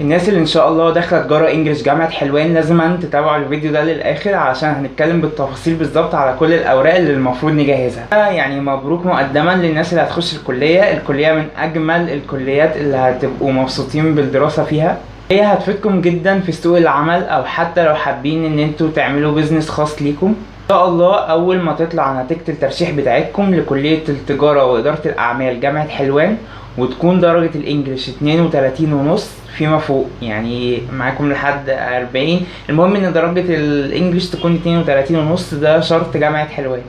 الناس اللي ان شاء الله داخله تجارة English جامعه حلوان لازم تتابعوا الفيديو ده للاخر علشان هنتكلم بالتفاصيل بالظبط على كل الاوراق اللي المفروض نجهزها. يعني مبروك مقدما للناس اللي هتخش الكلية. الكلية من اجمل الكليات اللي هتبقوا مبسوطين بالدراسة فيها، هي هتفيدكم جدا في سوق العمل او حتى لو حابين ان انتوا تعملوا business خاص ليكم. ان شاء الله اول ما تطلع نتيجة الترشيح بتاعتكم لكلية التجارة وادارة الاعمال جامعة حلوان وتكون درجة ال English 32.5 فيما فوق، يعني معاكم لحد 40، المهم ان درجة ال English تكون 32.5، ده شرط جامعة حلوان.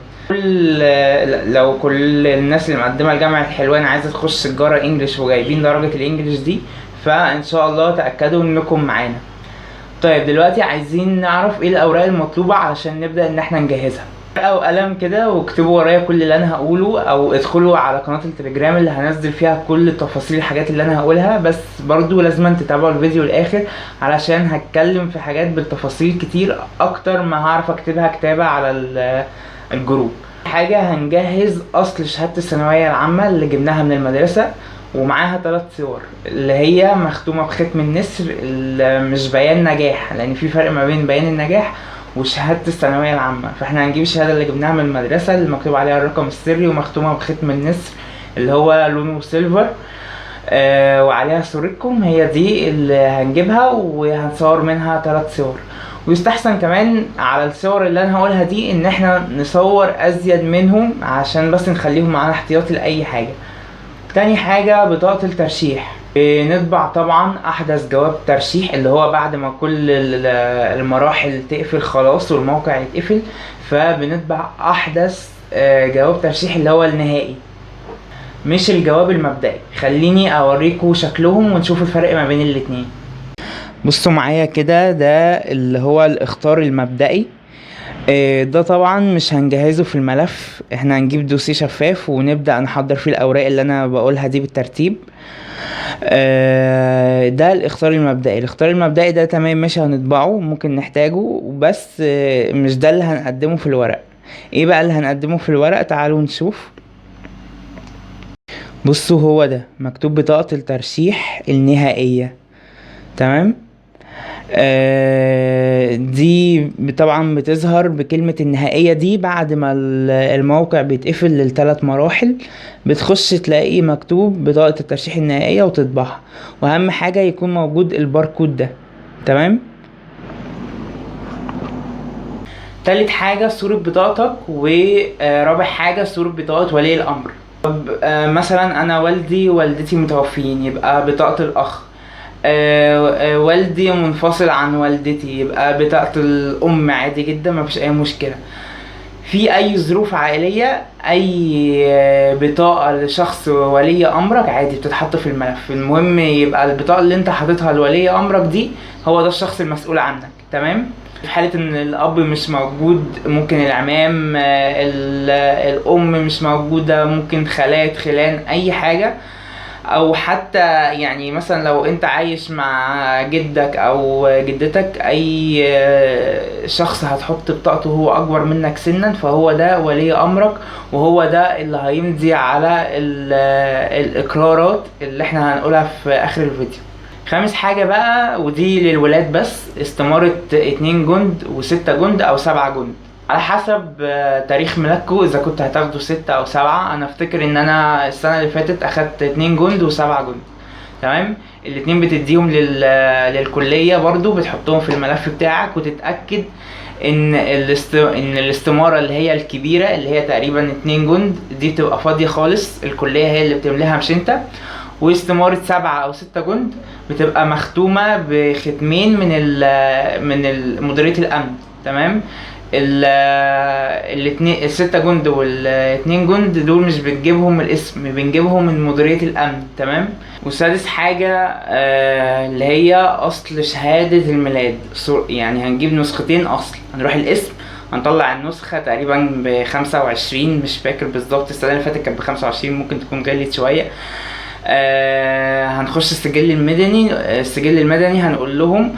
لو كل الناس اللي مقدمة لجامعة حلوان عايزة تخش تجارة English وجايبين درجة ال English دي، فان شاء الله تأكدوا انكم معانا. طيب دلوقتي عايزين نعرف ايه الاوراق المطلوبة علشان نبدأ ان احنا نجهزها. ورقة وقلم كده واكتبوا ورايا كل اللي انا هقوله، او ادخلوا على قناة التليجرام اللي هنزل فيها كل تفاصيل الحاجات اللي انا هقولها، بس برضو لازم تتابعوا الفيديو الاخر علشان هتكلم في حاجات بالتفاصيل كتير اكتر ما هعرف اكتبها كتابة على الجروب. حاجة هنجهز اصل شهادة الثانوية العامة اللي جبناها من المدرسة ومعاها 3 صور اللي هي مختومة بختم النسر اللي مش بيان نجاح، لان في فرق ما بين بيان النجاح وشهادة الثانوية العامة. فاحنا هنجيب الشهادة اللي جبناها من المدرسة اللي مكتوب عليها الرقم السري ومختومة بختم النسر اللي هو لونه سيلفر، وعليها صورتكم، هي دي اللي هنجيبها وهنصور منها 3 صور. ويستحسن كمان على الصور اللي انا هقولها دي ان احنا نصور ازيد منهم عشان بس نخليهم معانا احتياطي لأي حاجة. تاني حاجة بطاقة الترشيح، بنطبع طبعا احدث جواب ترشيح اللي هو بعد ما كل المراحل تقفل خلاص والموقع يتقفل، فبنطبع احدث جواب ترشيح اللي هو النهائي مش الجواب المبدئي. خليني اوريكم شكلهم ونشوف الفرق ما بين الاتنين. بصوا معايا كده، ده اللي هو الاخطار المبدئي، ده طبعا مش هنجهزه في الملف، احنا هنجيب دوسيه شفاف ونبدأ نحضر فيه الاوراق اللي انا بقولها دي بالترتيب. ده الاخطار المبدئي. الاخطار المبدئي ده تمام ماشي، هنطبعه ممكن نحتاجه، بس مش ده اللي هنقدمه في الورق. ايه بقى اللي هنقدمه في الورق؟ تعالوا نشوف. بصوا هو ده مكتوب بطاقة الترشيح النهائية، تمام. دي طبعا بتظهر بكلمة النهائية دي بعد ما الموقع بيتقفل للثلاث مراحل، بتخش تلاقي مكتوب بطاقة الترشيح النهائية وتطبعها، واهم حاجة يكون موجود الباركود ده، تمام. تالت حاجة صورة بطاقتك، ورابع حاجة صورة بطاقة ولي الأمر. مثلا أنا والدي ووالدتي متوفيين، يبقى بطاقة الأخ. والدي منفصل عن والدتي، يبقى بطاقة الأم، عادي جدا مفيش أي مشكلة. في أي ظروف عائلية، أي بطاقة لشخص ولي أمرك عادي بتتحط في الملف، المهم يبقى البطاقة اللي أنت حاططها لولي أمرك دي هو ده الشخص المسؤول عنك، تمام. في حالة إن الأب مش موجود ممكن العمام، الأم مش موجودة ممكن خالات، خلان، أي حاجة، أو حتى مثلا لو أنت عايش مع جدك أو جدتك، أي شخص هتحط بطاقته هو أكبر منك سنا، فهو ده ولي أمرك وهو ده اللي هيمضي على الإقرارات اللي احنا هنقولها في آخر الفيديو. خامس حاجة بقى، ودي للولاد بس، استمارة 2 جند و6 جند أو 7 جند على حسب تاريخ ميلادكو، إذا كنت هتاخدوا 6 أو 7. أنا أفتكر إن أنا السنة اللي فاتت أخدت 2 جند و7 جند، تمام. الاتنين بتديهم للكلية برضو، بتحطهم في الملف بتاعك وتتأكد إن الاستمارة اللي هي الكبيرة اللي هي تقريبا 2 جند دي بتبقى فاضية خالص، الكلية هي اللي بتملاها مش انت. واستمارة 7 أو 6 جند بتبقى مختومة بختمين من مديرية الأمن، تمام. الستة جند والاتنين جند دول مش بنجيبهم الاسم، بنجيبهم من مديرية الأمن، تمام. وسادس حاجة، اللي هي أصل شهادة الميلاد، يعني هنجيب نسختين أصل، هنروح الاسم هنطلع النسخة تقريبا ب25، مش فاكر بالظبط، السنة اللي فاتت كانت ب25، ممكن تكون غليت شوية. هنخش السجل المدني، السجل المدني هنقول لهم،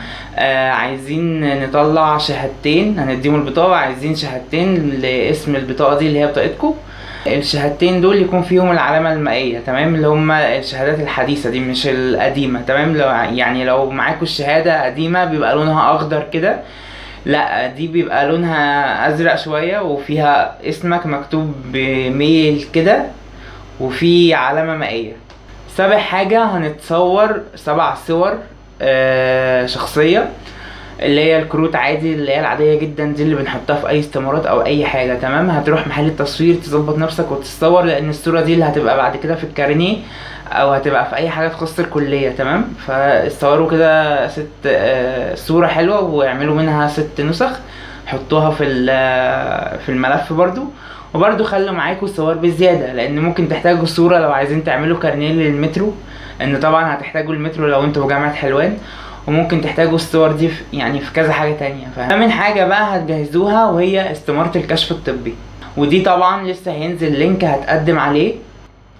عايزين نطلع شهادتين، هنديهم البطاقة، عايزين شهادتين لاسم البطاقة دي اللي هي بطاقتكم. الشهادتين دول يكون فيهم العلامة المائية، تمام، اللي هما الشهادات الحديثة دي مش القديمة، تمام. لو يعني لو معاكوا الشهادة قديمة بيبقى لونها اخضر كده، لا دي بيبقى لونها ازرق شوية وفيها اسمك مكتوب بميل كده وفي علامة مائية. سابع حاجة هنتصور 7 صور شخصية، اللي هي الكروت عادي، اللي هي العادية جدا دي اللي بنحطها في اي استمارات او اي حاجة، تمام. هتروح محل التصوير تظبط نفسك وتتصور، لان الصورة دي اللي هتبقى بعد كده في الكارنيه او هتبقى في اي حاجة تخص الكلية، تمام. فاتصوروا كده 6 صورة حلوة واعملوا منها 6 نسخ، حطوها في الملف برضو. وبرضو خلوا معاكوا صور بزيادة، لان ممكن تحتاجوا صورة لو عايزين تعملوا كارنيه للمترو، ان طبعا هتحتاجوا المترو لو انتوا في جامعة حلوان، وممكن تحتاجوا الصور دي في كذا حاجة تانية. فمن حاجة بقى هتجهزوها وهي استمارة الكشف الطبي، ودي طبعا لسه هينزل link هتقدم عليه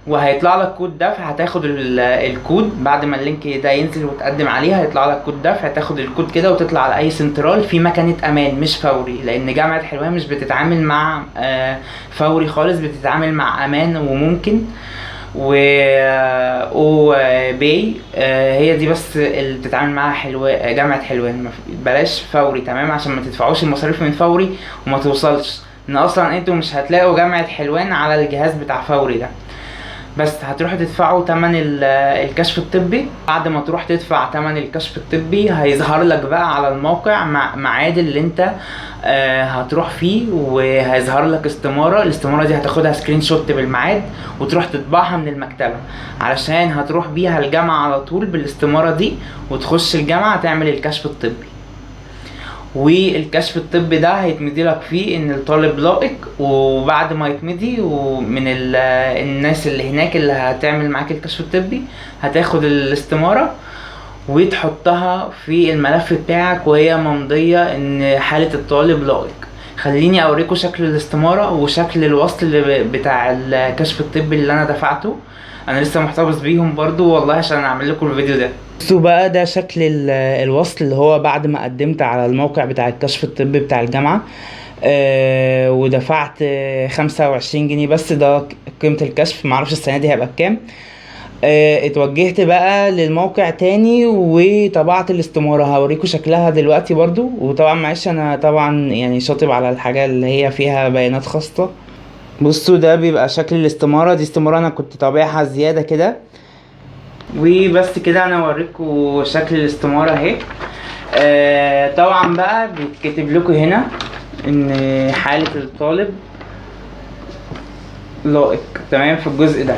وهيطلع لك كود دفع، هتاخد الكود بعد ما ال link ده ينزل وتقدم عليه، هيطلع لك كود دفع، تاخد الكود كده وتطلع على اي سنترال في مكنة امان، مش فوري، لان جامعة حلوان مش بتتعامل مع فوري خالص، بتتعامل مع امان وممكن و او باي، هي دي بس اللي بتتعامل معاها جامعة حلوان. بلاش فوري، تمام، عشان ما تدفعوش المصاريف من فوري وما توصلش ان اصلا انتوا مش هتلاقوا جامعة حلوان على الجهاز بتاع فوري ده. بس هتروحوا تدفعوا تمن الكشف الطبي. بعد ما تروح تدفع تمن الكشف الطبي هيظهر لك بقى على الموقع ميعاد اللي انت هتروح فيه، وهيظهر لك استمارة. الاستمارة دي هتاخدها screenshot بالميعاد وتروح تطبعها من المكتبة، علشان هتروح بيها الجامعة على طول بالاستمارة دي، وتخش الجامعة تعمل الكشف الطبي. والكشف الطبي ده هيتمضي لك فيه ان الطالب لائق، وبعد ما يتمضي ومن الناس اللي هناك اللي هتعمل معاك الكشف الطبي هتاخد الاستمارة وتحطها في الملف بتاعك وهي ممضية ان حالة الطالب لائق. خليني اوريكم شكل الاستمارة وشكل الوصل بتاع الكشف الطبي اللي انا دفعته، انا لسه محتفظ بيهم برضو والله عشان اعمل لكم الفيديو ده. بصوا بقى، ده شكل الوصل اللي هو بعد ما قدمت على الموقع بتاع الكشف الطبي بتاع الجامعة، ودفعت 25 جنيه بس، ده قيمة الكشف، معرفش السنة دي هيبقى بكام. اتوجهت بقى للموقع تاني وطبعت الاستمارة، هوريكم شكلها دلوقتي برضو. وطبعا معلش انا طبعا شاطب على الحاجة اللي هي فيها بيانات خاصة. بصوا ده بيبقى شكل الاستمارة، دي استمارة انا كنت طابعها زيادة كده. وبس كده انا اوريكم شكل الاستمارة اهي. طبعا بقى بيتكتب لكم هنا ان حالة الطالب لائق، تمام، في الجزء ده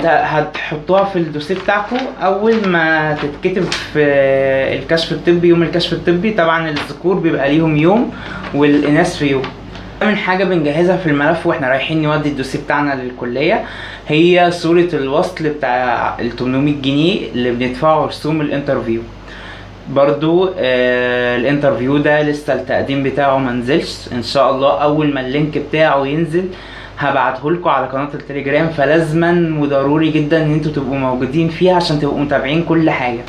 هتحطوها في الدوسيه بتاعكم اول ما تتكتب في الكشف الطبي، يوم الكشف الطبي. طبعا الذكور بيبقى ليهم يوم والاناث في يوم. من حاجة بنجهزها في الملف واحنا رايحين نودي الدوسيه بتاعنا للكلية هي صورة الوصل بتاع ال 800 جنيه اللي بندفعه رسوم ال interview. برضو ال interview ده لسه التقديم بتاعه منزلش، ان شاء الله اول ما ال link بتاعه ينزل هبعته لكم على قناة التليجرام، فلازما وضروري جدا ان انتوا تبقوا موجودين فيها عشان تبقوا متابعين كل حاجة.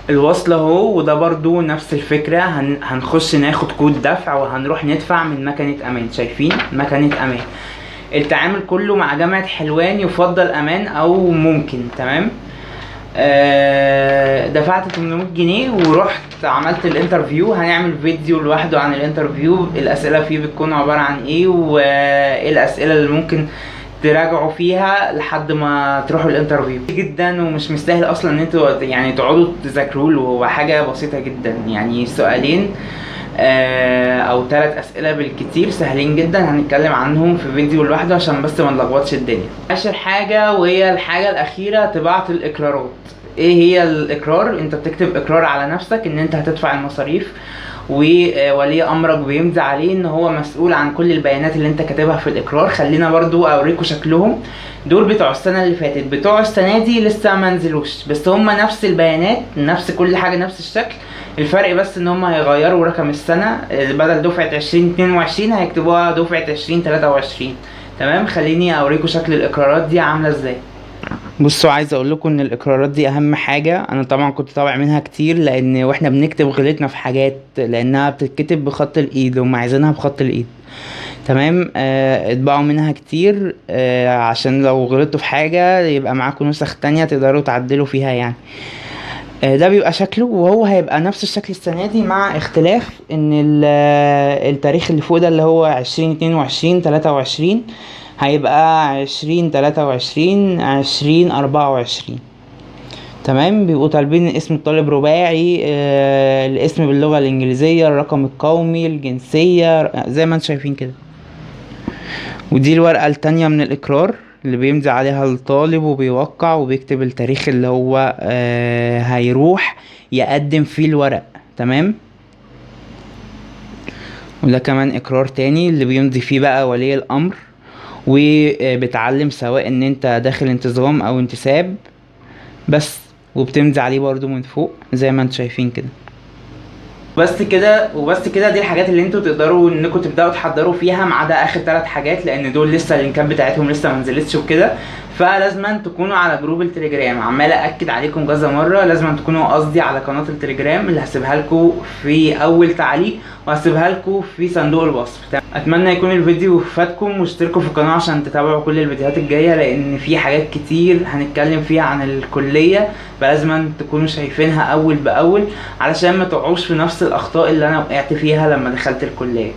الوصل اهو، وده برضو نفس الفكرة، هنخش ناخد كود دفع وهنروح ندفع من مكنة امان. شايفين مكنة امان؟ التعامل كله مع جامعة حلوان يفضل امان او ممكن، تمام. دفعت 800 جنيه ورحت عملت ال interview. هنعمل فيديو لوحده عن ال interview، الاسئله فيه بتكون عباره عن ايه وايه الاسئله اللي ممكن تراجعوا فيها لحد ما تروحوا ال interview. جدا ومش مستاهل اصلا ان انتوا تقعدوا تذاكروا له، هو حاجه بسيطه جدا، سؤالين او 3 اسئله بالكتير، سهلين جدا، هنتكلم عنهم في فيديو لوحده عشان بس ما نلخبطش الدنيا. اخر حاجه وهي الحاجه الاخيره، طباعه الاقرارات. ايه هي الاقرار؟ انت بتكتب اقرار على نفسك ان انت هتدفع المصاريف، وولي امرك بيمضي عليه ان هو مسؤول عن كل البيانات اللي انت كاتبها في الاقرار. خلينا برضو اوريكم شكلهم، دول بتوع السنه اللي فاتت، بتوع السنه دي لسه ما نزلوش، بس هم نفس البيانات نفس كل حاجه نفس الشكل، الفرق بس ان هم هيغيروا رقم السنه، بدل دفعه 2022 هيكتبوها دفعه 2023، تمام. خليني اوريكم شكل الاقرارات دي عامله ازاي. بصوا عايز اقول لكم ان الاقرارات دي اهم حاجه، انا طبعا كنت طابع منها كتير لان واحنا بنكتب غلطنا في حاجات، لانها بتتكتب بخط الايد وهم عايزينها بخط الايد، تمام. اطبعوا منها كتير، عشان لو غلطتوا في حاجة يبقى معاكم نسخ تانية تقدروا تعدلوا فيها يعني. ده بيبقى شكله، وهو هيبقى نفس الشكل السنة دي مع اختلاف ان التاريخ اللي فوق ده اللي هو 2022 23 هيبقى 20 23 20 24. تمام. بيبقوا طالبين اسم الطالب رباعي، الاسم باللغة الإنجليزية، الرقم القومي، الجنسية، زي ما انتم شايفين كده. ودي الورقة التانية من الإقرار اللي بيمضي عليها الطالب وبيوقع وبيكتب التاريخ اللي هو هيروح يقدم فيه الورق. تمام. وده كمان إقرار تاني اللي بيمضي فيه بقى ولي الأمر، وبتعلم سواء ان انت داخل انتظام او انتساب بس، وبتمضي عليه برضو من فوق زي ما انتم شايفين كده. بس كده وبس كده. دي الحاجات اللي انتوا تقدروا انكم تبداوا تحضروا فيها، ما عدا اخر 3 حاجات لان دول لسه اللينكات بتاعتهم لسه ما نزلتش وكده. فلازم تكونوا على group التليجرام، عمال اكد عليكم كذا مرة، لازم تكونوا قصدي على قناة التليجرام اللي هسيبها لكم في اول تعليق وهسيبها لكم في صندوق الوصف. اتمنى يكون الفيديو فادكم، واشتركوا في القناة عشان تتابعوا كل الفيديوهات الجاية، لان في حاجات كتير هنتكلم فيها عن الكلية، فلازم تكونوا شايفينها اول باول علشان ما تقعوش في نفس الاخطاء اللي انا وقعت فيها لما دخلت الكلية.